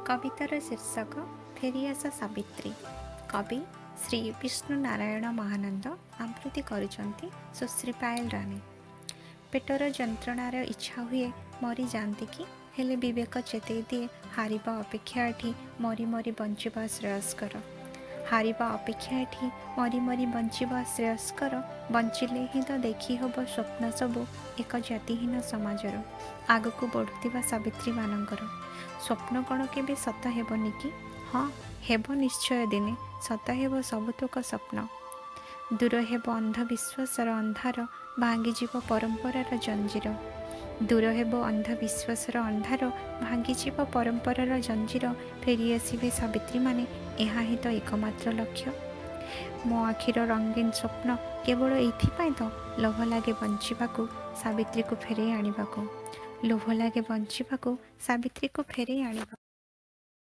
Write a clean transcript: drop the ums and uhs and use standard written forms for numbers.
କବିତାର ଶୀର୍ଷକ ଫେରିଆସ ସାବିତ୍ରୀ। କବି ଶ୍ରୀ ବିଷ୍ଣୁ ନାରାୟଣ ମହାନନ୍ଦ। ଆବୃତ୍ତି କରୁଛନ୍ତି ସୁଶ୍ରୀ ପାୟଲ ରାନୀ। ପେଟର ଯନ୍ତ୍ରଣାର ଇଚ୍ଛା ହୁଏ ମରିଯାଆନ୍ତି କି, ହେଲେ ବିବେକ ଚେତେଇ ଦିଏ, ହାରିବା ଅପେକ୍ଷା ଏଠି ମରି ମରି ବଞ୍ଚିବା ଶ୍ରେୟସ୍କର। ହାରିବା ଅପେକ୍ଷା ଏଠି ମରି ମରି ବଞ୍ଚିବା ଶ୍ରେୟସ୍କର। ବଞ୍ଚିଲେ ହିଁ ତ ଦେଖି ହେବ ସ୍ୱପ୍ନ ସବୁ ଏକ ଜାତିହୀନ ସମାଜର, ଆଗକୁ ବଢ଼ୁଥିବା ସାବିତ୍ରୀମାନଙ୍କର। ସ୍ୱପ୍ନ କ'ଣ କେବେ ସତ ହେବନି କି? ହଁ, ହେବ ନିଶ୍ଚୟ। ଦିନେ ସତ ହେବ ସବୁତକ ସ୍ୱପ୍ନ। ଦୂର ହେବ ଅନ୍ଧବିଶ୍ୱାସର ଅନ୍ଧାର, ଭାଙ୍ଗିଯିବ ପରମ୍ପରାର ଜଞ୍ଜିର। ଦୂର ହେବ ଅନ୍ଧବିଶ୍ୱାସର ଅନ୍ଧାର, ଭାଙ୍ଗିଯିବ ପରମ୍ପରାର ଜଞ୍ଜିର। ଫେରିଆସିବେ ସାବିତ୍ରୀମାନେ, ଏହା ହିଁ ତ ଏକମାତ୍ର ଲକ୍ଷ୍ୟ। ମୋ ଆଖିର ରଙ୍ଗୀନ ସ୍ୱପ୍ନ କେବଳ ଏଇଥିପାଇଁ ତ ଲୋଭ ଲାଗେ ବଞ୍ଚିବାକୁ, ସାବିତ୍ରୀକୁ ଫେରେଇ ଆଣିବାକୁ। ଲୋଭ ଲାଗେ ବଞ୍ଚିବାକୁ, ସାବିତ୍ରୀକୁ ଫେରେଇ ଆଣିବାକୁ।